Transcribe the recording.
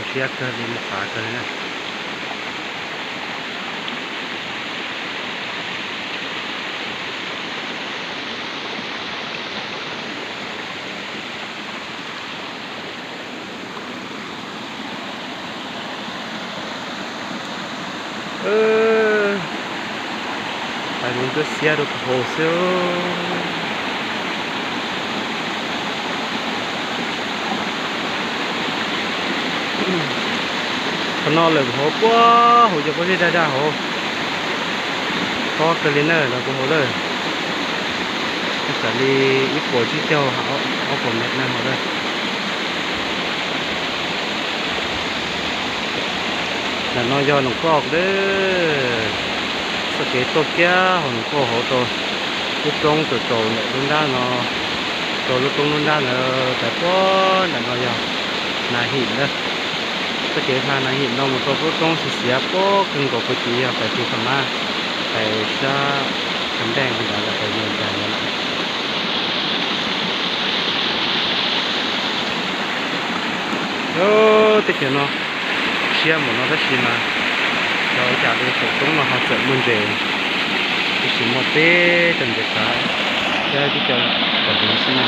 ເສຍເກີນ ມີໝູ່ປາເກີນເລີຍນະ. ເອີ ໄປມັນກໍເສຍໂດດໂພເຊຍ. ຂະໜອດເລີຍໂຫ ປົວໂຫ ຈະບໍ່ໄດ້ດ່າໂຫ ພໍເກີນເລີຍເນີ ລາວກໍໂຫເລີຍ. ສາລີອີໂປຈິເຈົ້າເອົາ ເອົາຄອມເມັດນຳເຮົາເດີ. ແລະ ນ້ອຍຍໍ້ໜອງກອກເດີ ສະເກຕົກແກ້ວໜອງກອກເຮົາໂຕ ລຸດຕົງໂຕໂຕເນາະ ລຸນດ້ານເນາະ ໂຕລຸດຕົງລຸນດ້ານເອີ ແຕ່ປ້ອນແລະ ນ້ອຍຍໍ້ໜ້າຫີນເດີ. ສະເກພາໜ້າຫີນເນາະ ມັນກໍລຸດຕົງເສຍໆ ໂປ້ ຄຶ່ງກໍປະຕິ ໄປທີ່ພະມ້າ ໄປຊະ ຄຳແດງ ພຸ້ນລະ ແລ້ວໄປເມືອງການນັ້ນລະ. ໂອ້ ຕິກເນາະ ເຊຍໝົດເນາະ ຖ້າຊິມາ ເຈົ້າຈາກເດີນຕົງໆ ມາຮອດເສືອກໝື່ນເດ ທີ່ຊິໝົດເປ ຈົນເດກາ ແລ້ວທີ່ຈະກະເດີນຊິມາ.